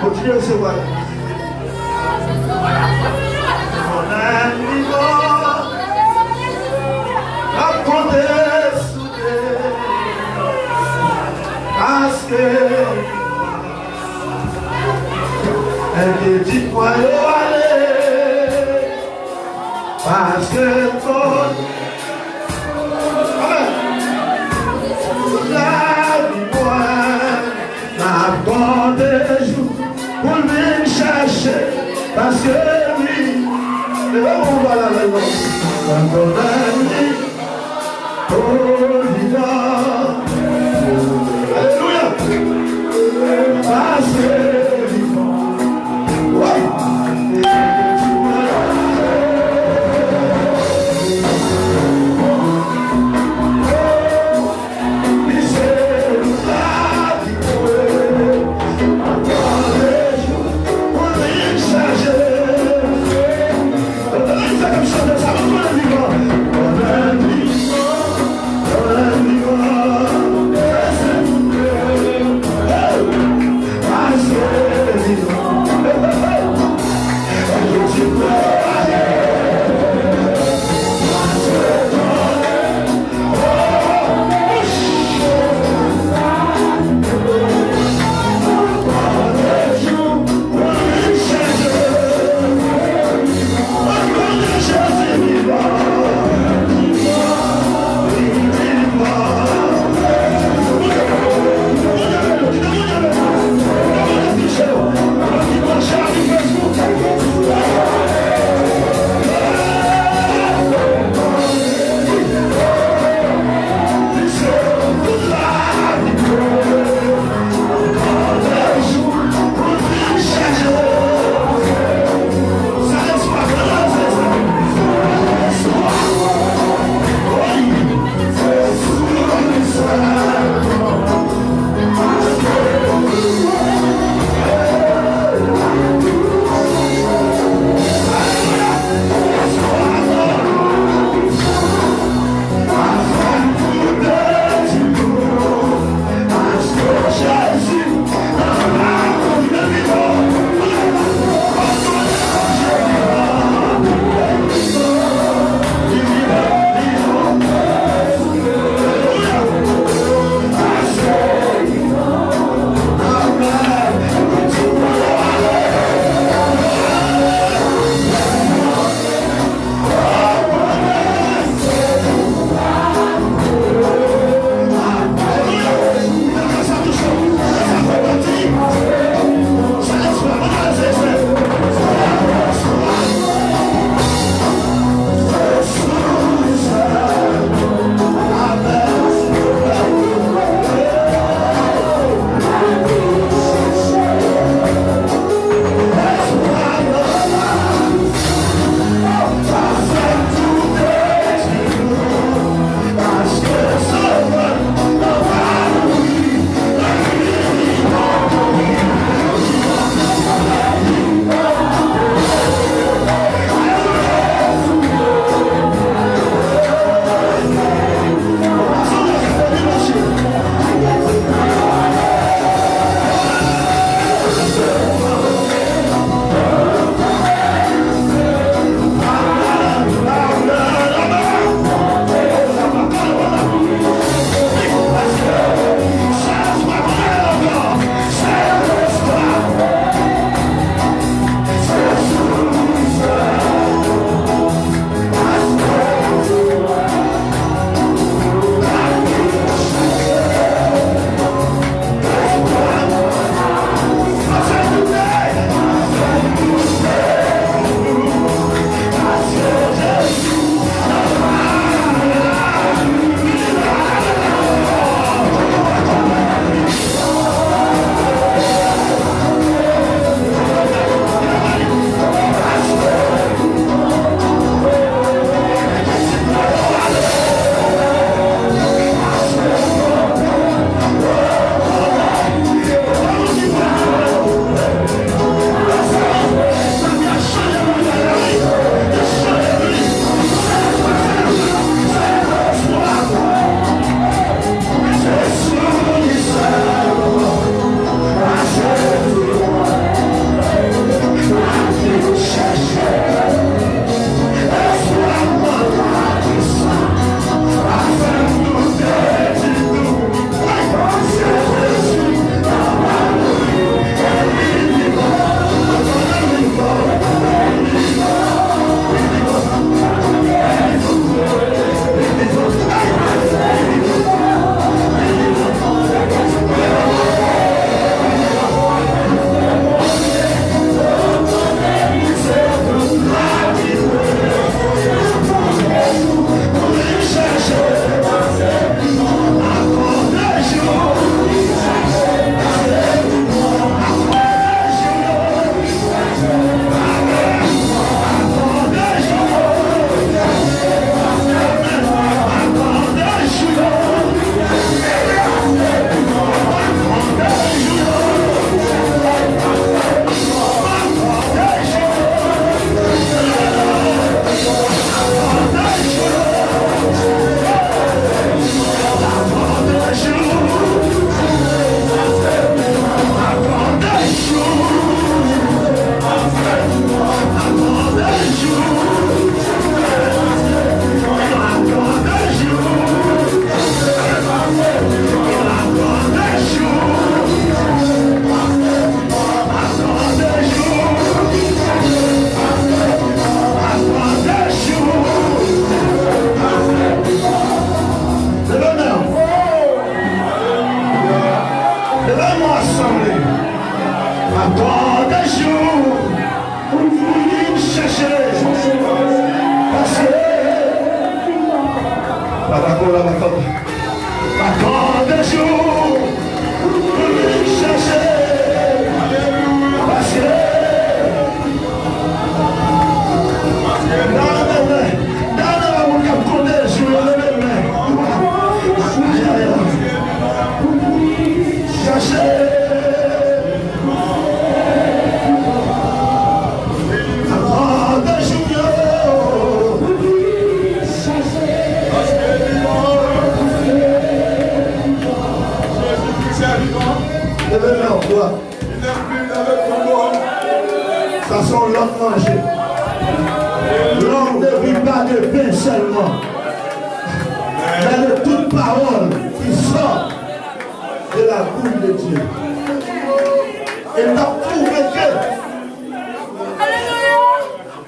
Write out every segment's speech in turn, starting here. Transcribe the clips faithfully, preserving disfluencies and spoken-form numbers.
Kontinye resevwa. Mwen menm vivan, m ap konte sou Bondye, paske enkyetid mwen yo ale, paske l konn. Amèn. Tout lavi mwen, m ap konte jou pou l vin chache, paske li, leve men w ba l avè nou. Mwen konnen li, o, li la. Alelouya. Paske li bon. Wi. Ankò de jou pou vin chache, paske papa Kola pa fè. Ankò de jou pou vin chache, paske Dayè, dayè, moun k ap konte jou yo, leve men. Chache. Ankò de jou yo. Leve men w. Sa se yon lòt manje. L'homme ne vit pas de pain seulement, mais de toute parole qui sort de la bouche de Dieu. E n ap twouve ke,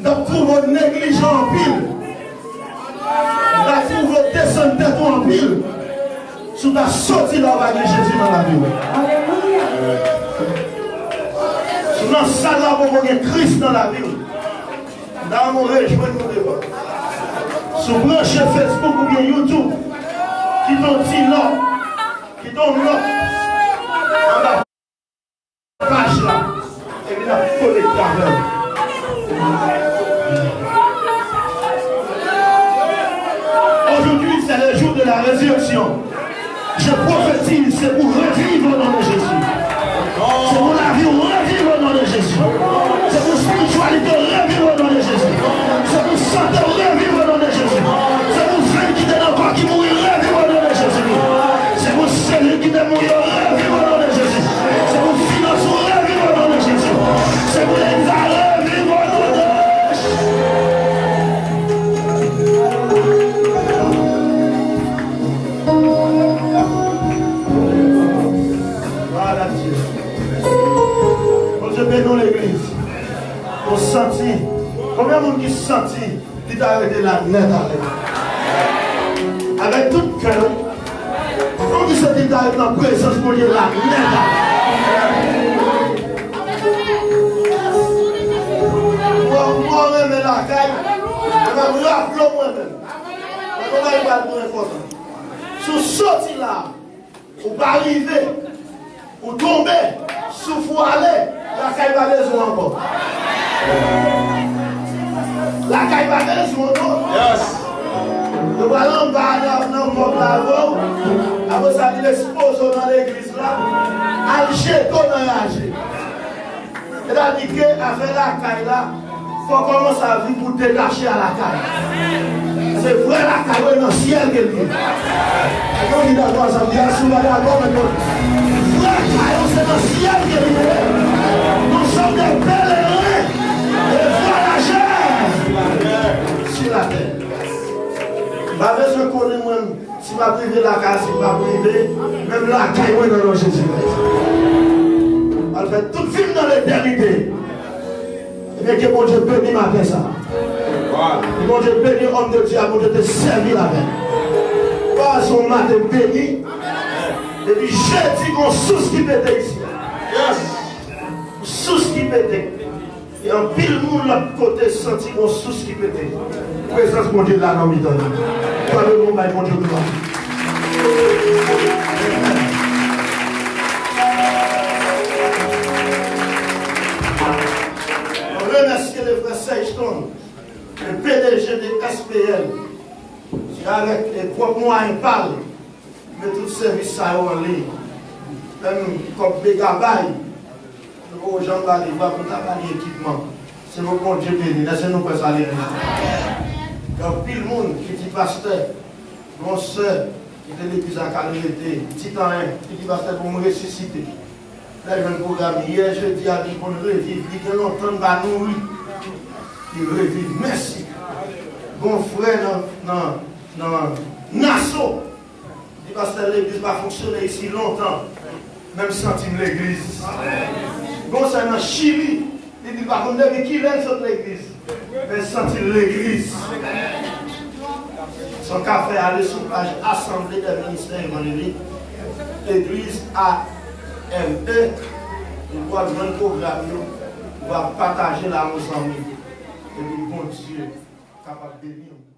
n ap twouve w neglijan anpil. L ap twouve w desann tèt ou anpil. Si w ta soti la, w pa gen Jezi nan lavi w. Si w nan sal la, w poko gen Kris nan lavi w. Dayè, mwen rejwenn nou devan. Si w branche Facebook oubyen YouTube, kite yon ti nòt, kite yon nòt anba paj la, epi n ap konekte avè w. Aujourd'hui, c'est le jour de la résurrection. Je prophétise, c'est pour revivre au nom de Jésus. C'est pour la vie revivre au nom de Jésus. C'est pour spiritualité revivre au nom de Jésus. C'est pour santé revivre au nom de Jésus. C'est pour vie qui te dans corps qui mourit revivre au nom de Jésus. Se pou selil ki te mouri yo reviv o non de Jezi. Se pou finans ou reviv o non de Jezi. Se pou legliz la reviv o non de Jezi. Glwa a Dye. Bondye beni w legliz. Ou santi? Konbyen moun ki santi li ta rete la nèt avèk. Avèk tout kè l. Fò ki santi li ta rete nan prezans Bondye la nèt avèk. Mwen, mwen renmen lakay, men m ap raple w mwen menm. Mwen konn bagay pa twò enpòtan. Si w soti la, ou pa rive, ou tonbe, souf ou ale, lakay pa bezwen w ankò. Lakay pa bezwen w non. Yes. Yo pral anba nan, nan mòg la avè w. Apre sa, vin ekspoze w nan legliz la. Al jete w nan raje. Sètadi ke afè lakay la, fò w kòmanse a viv pou w detache a lakay. Se vrè lakay ou nan syèl ke l ye. Èske w dakò a sa m di a? Si w pa dakò, men vrè kay ou se nan syèl ke l ye. Nous sommes des pèlerins et voyageurs sur la terre. M pa bezwen konnen mwen. Si m ap rive lakay, si m p ap rive, menm lakay mwen nan non Jezi Kris. Al fè tout vi m nan letènite. Ebyen, ke Bondye beni maten sa. Ke Bondye beni òm de Dye a, Bondye te sèvi l avè m. Pase yon maten beni. Depi jedi, gon sous ki pete isi. Yes. Sous ki pete. E anpil moun lòt kote santi gon sous ki pete. Prezans Bondye la nan mitan yo. Tande nou bay Bondye glwa. Mwen remèsye le frè Serge Ton, le P D G de S P L, ki avèk e pwòp mwayen pa l, met tout sèvis sa yo an liy. Menm kòb Mega bay, nou poko janm ba li vwa pou n ta ba li ekipman. Se pou Bondye beni l. Èske nou kwè sa legliz? Gen anpil moun ki di pastè, gon sè ki te legliz la k al rete, ti tan en, ki di pastè pou m resisite. Lè jwenn pwogram yè jedi a, li konn reviv, li gen lontan n pa nouri. Li reviv, mèsi. Gon frè nan, nan, nan Naso, di pastè legliz pa fonksyone isi lontan, men m santi m legliz. Gon sè nan Chili, li di l pa konn depi kilè l sot legliz, men l santi l legliz. Sa w ka fè, ale sou paj Assemblée des Ministères Évangéliques, Egliz A M E, Ou pral jwenn pwogram yo, ou va pataje l a yon zanmi. Epi Bondye kapab beni w.